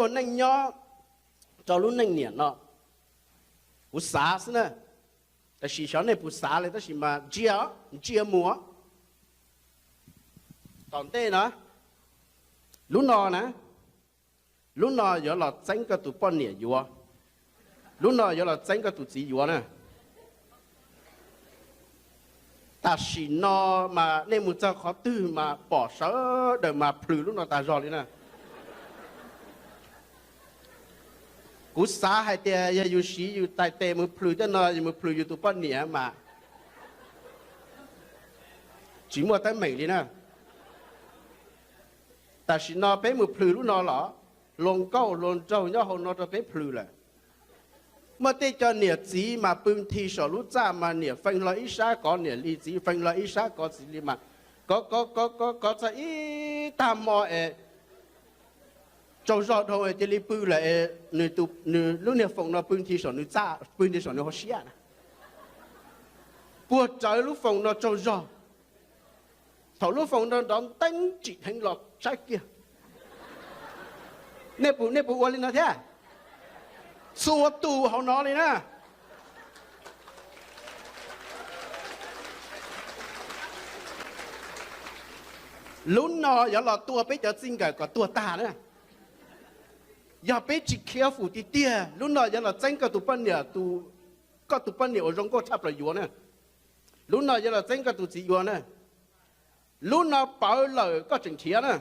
ua neej nyob rau lub neej niam no. Kuv xav xwb na, tab sis xyov nej puas xav li, tab sis mas ntsia, ntsia mus tom ntej no, lub no na, lub no yuav los txeeb koj tus poj niam yuav, lub no yuav los txeeb koj tus txiv yuav na. Tam sim no mas nej mus txog qhov twg mas pom sawv daws mas plhws lub no tag zog li na. Kuv xav hais tias yog yus siv yus tais tes mus plhws tej no, yus mus plhws yus tus poj niam mas tsis muaj teeb meem li na. Tam sim no peb mus plhws lub no los hluas nkauj hluas nraug nyob hauv no rau peb plhws lawm. Muaj tej cov niam txiv mas pw nthi saum lub txaj mas niam fee hlo ib sab kov niam li, txiv fee hlo ib sab kov txiv li mas kov kov kov kov kov txog ib tag hmo es tsaug zog dhau es cia li pw lawm es nws lub niag foom no pw nthi saum nws txaj, pw nthi saum nws hauv siab na. Puag rawv lub foom no tsaug zog. Thaum lub foom no nrov nteeb tsim dheev los saib kiag. Nej puas, nej puas ua li no thiab? Txhua tus hauv no li na. Lub no yuav los tua peb cov txij nkawm kom tuag tag na. Yog peb tsis careful tiag tiag, lub no yuav los txeeb koj tus poj niam, koj tus poj niam uas zoo nkauj tshaj plaws yuav na. Lub no yuav los txeeb koj tus txiv yuav na. Lub no pawv lawm koj tseem nrhiav na.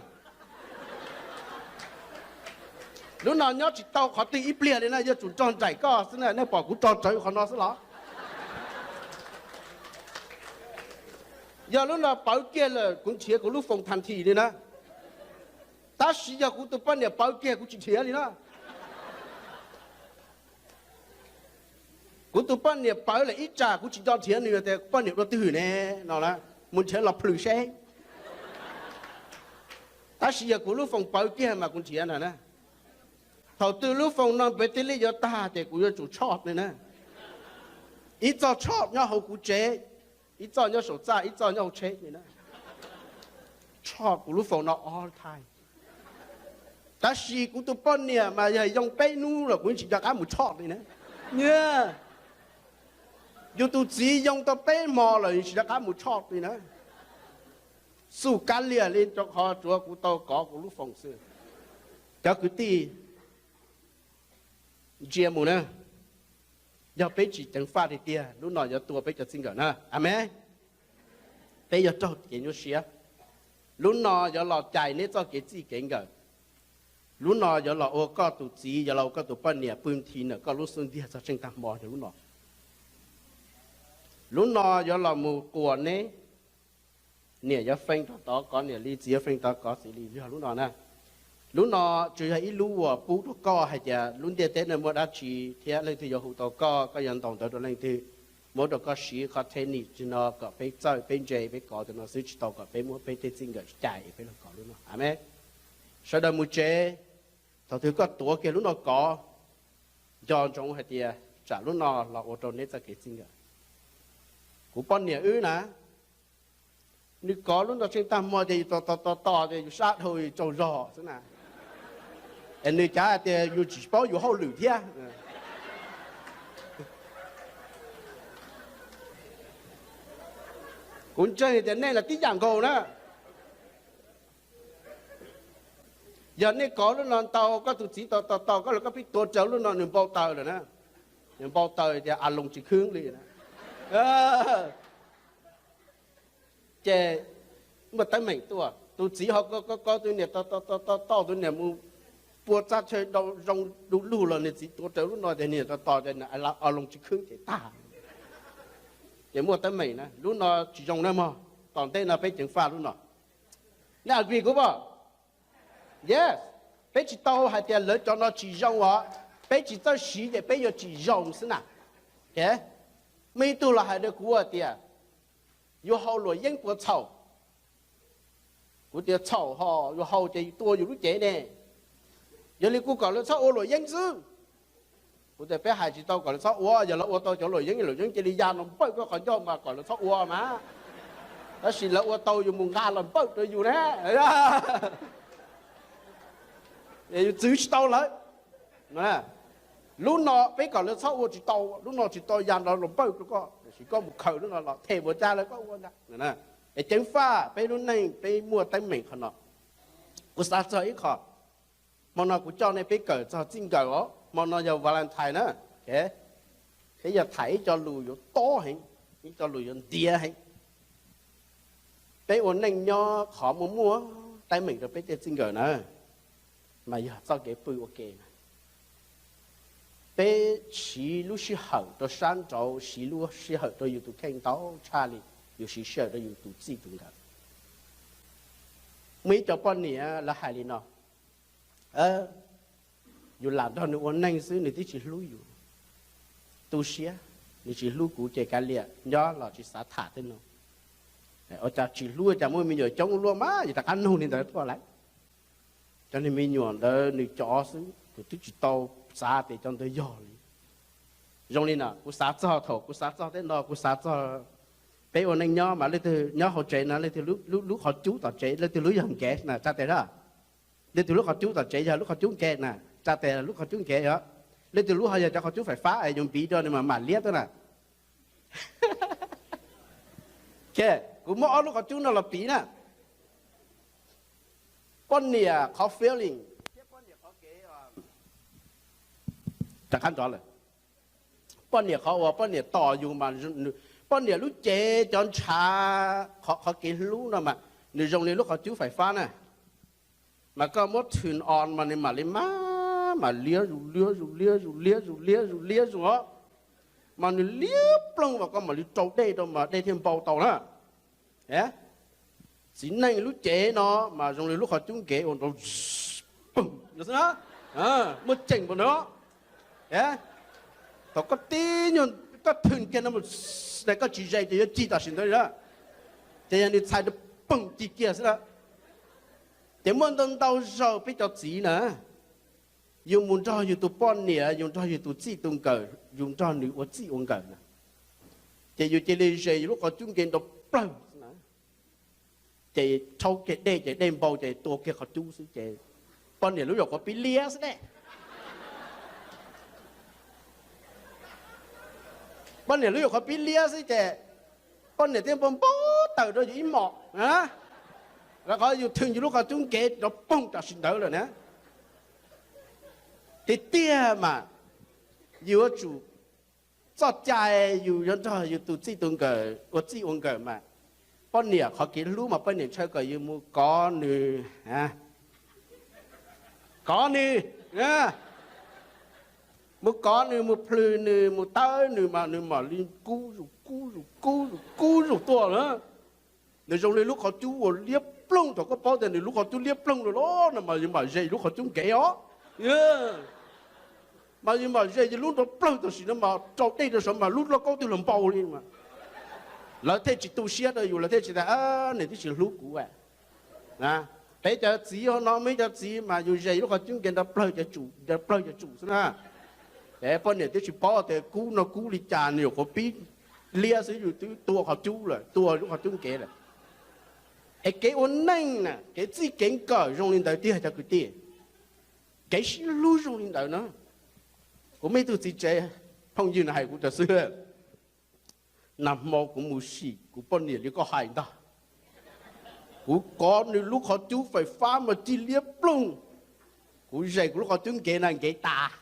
Lub no nyob tsis tau qhov twg ib pliag li na, yuav tsum nrog nraim koj xwb na, nej pom kuv tso rawv qhov no xwb los? Yog lub no pawv kiag lawm kuv nrhiav kuv lub foom thas this li na. Tab sis yog kuv tus poj niam pawv kiag kuv tsis nrhiav li na. Kuv tus poj niam pawv lawm ib tsam kuv tsis nco nrhiav nws tias poj niam dua twg ne no, mus nrhiav los plhws seb. Tab sis yog kuv lub foom pawv kiag mas kuv nrhiav ntag na. Thaum twg lub foom no npawv thiaj li yuav tag ces kuv yuav tsum tshoj li na. Ib txoj tshoj nyob hauv kuv tsev, ib txoj nyob saum txaj, ib txoj nyob hauv tsheb li na. Tshoj kuv lub foom no all the time. Tab sis kuv tus poj niam mas yog yoo peb hnub los kuv yeej tsis nco qab mus tshoj li na. Yus tus txiv yoo tau peb hmo los yeej tsis nco qab mus tshoj li na. Xub kab liag li rau qhov tsuav kuv tau kov kuv lub foom xwb. Cov kwv tij, ntsia mus na, yog peb tsis ceev faj tiag tiag, lub no yuav tua peb cov txij nkawm na. Amees. Peb yuav raug kev nyuaj siab. Lub no yuav los cais neb txoj kev txij kev nkawm. Lub no yuav los ua koj tus txiv, yuav los ua koj tus poj niam pw nthi ntawm koj lub xub ntiag txog tseej tag hmo yog lub no. Lub no yuav los mus quas neb, niam yuav fee rov tod kov niam li, txiv yuav fee tod kov txiv li, yog lub no na. Lub no tsuas yog ib lub uas pub rau koj hais tias lub ntiaj teb no muaj dab tsi thiab leej twg yuav hu tau koj, koj yuav ntaus ntawv rau leej twg, muab rau koj siv qhov thej nim tsis no kom peb txawj peb ntse peb kov tus no xwb, tsis tau kom peb muab peb tej txij nkawm cais peb los kov lub no. Amees. Sawv daws mus tsev, thaum twg koj tuav kiag lub no kov, nco ntsoov hais tias tsam lub no los ua rau neb txoj kev txij nkawm. Kuv poj niam wb na, nws kov lub no tseej tag hmo ces yus tos tos tos tos ces yus sab dhau tsaug zog xwb na. Es nws cav hais tias yus tsis paub yus hauj lwm thiab. Kuv ntseeg tias nej los tib yam nkaus na. Yog nej kov lub no ntau, koj tus txiv tos tos tos koj los koj pheej tuav rawv lub no nws npau taws lawm na. Nws npau taws tias a loos tsis khwb li na. Ces muaj teeb meem tuaj, tus txiv ho kov kov kov tus niam tos tos tos tos tus niam mus pua txaj chaw zoo du lug los nws txiv tuav rawv lub no ces niam tos tos ces a loos tsis khwb ces tag. Ces muaj teeb meem na, lub no tsis zoo na mog. Tom ntej no peb ceev faj lub no. Nej agree kuv pom? Yes. Peb tsis tau hais tias lawv cov no tsis zoo os, peb tsis txawj siv ces peb yuav tsis zoo xwb na. Muaj ib tug los hais rau kuv tias, yus haus luam yeeb puas txhaum? Kuv tias txhaum hos, yus haus ces tua yus lub cev ne. Yog li kuv kom lawv txhob ua luam yeeb xwb. Kuv tias peb hais tsis tau kom lawv txhob ua, yog lawv ua tau cov luam yeeb, luam yeeb cia li ya los npawj koj qhov ncauj mas kom lawv txhob ua mas. Tab sis lawv ua tau yus mus nqa los npawj rau yus na. Yus txwv tsis tau lawv. Lub no peb kom lawv txhob ua tsis tau, lub no tsis tau ya nrog luag npawj rau koj, tiam sis koj mus khaws lub no los them mus cas lawv koj ua ntag. Es ceev faj peb lub neej peb muaj teeb meem qhov no. Kuv xav txog ib qho, hmo no kuv coj nej peb kawm txog txij nkawm os, hmo no yog Valentine na. Peb yog tham ib co lus yuav tob heev, ib co lus yuav ntiav heev. Peb ua neej nyob qhov muaj muaj teeb meem rau peb tej txij nkawm na, mas yog txoj kev pw ua ke na. Peb siv lub sij hawm rau sab nraud, siv lub sij hawm rau yus tus kheej ntau tshaj li yus siv sij hawm rau yus tus txij tus nkawm. Muaj ib co poj niam lawv hais li no, yus lam nrog nws ua neej xwb nws twb tsis hlub yus. Tu siab, nws tsis hlub kuv ces kav liam, nyob los tsis xav tham tej no. Ua cas tsis hlub, cas muaj me nyuam coob luaj mas yus rov qab nug li ntawd tuaj lawm. Cov niag me nyuam ntawd nws cov xwb, kuv twb tsis tau xav tias cov ntawd yog li. Zoo li no kuv xav txog, thaum kuv xav txog tej no kuv xav txog peb ua neej nyob mas leej twg nyob hauv tsev no leej twg lub qhov cub tom tsev leej twg lub yog nkev na, tsa tes a. Leej twg lub qhov cub tom tsev yog lub qhov cub nkev na, tsa tes lub qhov cub nkev os. Leej twg lub ho yog cov qhov cub fais fab es yus npiv rau nws mam mam liab tuaj na. Kuv muab ob lub qhov cub no los piv na. Poj niam qhov feeling thiab poj niam qhov kev, rov qab nrov lawm. Poj niam qhov uas poj niam tos yus mas, poj niam lub cev cov ntshav, qhov kev hlub no mas nws zoo li lub qhov cub fais fab na. Mas koj muab turn on mas nws mam li maj mam liab zus liab zus liab zus liab zus liab zus liab zus os. Mas nws liab ploog mas koj mam li rau dej rau mas dej thiaj npau tau na. Txiv neej lub cev no mas zoo li lub qhov cub nkev ua nrov poog xwb na, muaj ceem npaum no. Thaum koj tib nyuag koj turn kiag no, koj tsis ze ces yuav cig tam sim ntawd a. Ces yog nws txhais rau poog cig kiag xwb na. Ces muaj ntau ntau zaus peb cov txiv na, yus mus nrog yus tus poj niam, yus nrog yus tus txij tus nkawm, yus nrog nws ua txij ua nkawm na, ces yus cia li ze yus lub qhov cub nkev nrov plawg xwb na. Ces rhaub kiag dej ces dej npau ces tua kiag qhov cub xwb ces poj niam lub yuam qhuav pib liab xwb ne. Poj niam lub yuam qhuav pib liab xwb ces poj niam thiaj npau npau taws rau yus ib mom. Rau qhov yus turn yus lub qhov cub nkev nrov poog tam sim ntawd lawm na. Tiag tiag mas yus yuav tsum, txoj cai yus yuav nrog yus tus txij tus nkawm ua txij ua nkawm mas, poj niam qhov kev hlub mas poj niam ntshaw kom yus mus kov nws, kov nws, mus kov nws, mus plhws nws, mus tawb nws mas nws mam li kub zus kub zus kub zus kub zus tuaj na. Nws zoo li lub qhov cub uas liab ploog, thaum koj paub tias nws lub qhov cub liab ploog lawm los no mas yus mam ze lub qhov cub nkev os. Mas yus mam ze yus lub nrov plawg tam sim no mas rau dej rau saud mas lub lauj kaub twb los npau li. Lawv thiaj tsis tu siab rau yus, lawv thiaj tsis tias, nws twb tsis hlub kuv. Peb cov txiv hauv no muaj ib cov txiv mas yus ze lub qhov cub nkev nrov plawg cov tsum xwb na. Ces poj niam twb tsis paub tias kub no kub li cas, nws yuam qhuav pib liab xwb yus twb tua qhov cub lawm, tua lub qhov cub nkev lawm. Es kev ua neej na, kev txij kev nkawm zoo li ntawd tiag cov kwv tij. Kev sib hlub zoo li ntawd na. Kuv muaj ib tug txiv tsev, phooj ywg no hais kuv tas xwb, nag hmo kuv mus sim kuv poj niam li koj hais ntag. Kuv kov nws lub qhov cub fais fab mas cig liab ploog. Kuv ze kuv lub qhov cub nkev na nkev tas.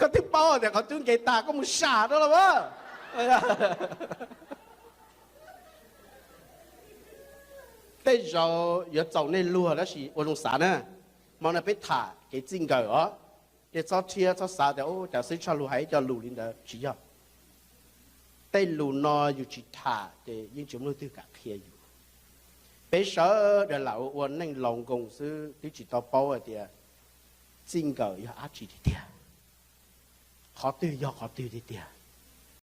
Koj twb paub tias qhov cub nkev tas koj mus sam rau los as. Tej zaum yuav txaus nej luag tab sis ua zoo xav na. Hmo no peb tham kev txij nkawm os. Nej txhob thiab txhob xav tias cas xib tshaj lug hais ib co lus li ntawd, tsis yog. Tej lus no yus tsis tham ces yeej tsis muaj leej twg kam qhia yus. Peb sawv daws lam ua ua neej laus nkoos xwb twb tsis tau paub hais tias txij nkawm yog dab tsi tiag tiag, qhov twg yog qhov twg tiag tiag.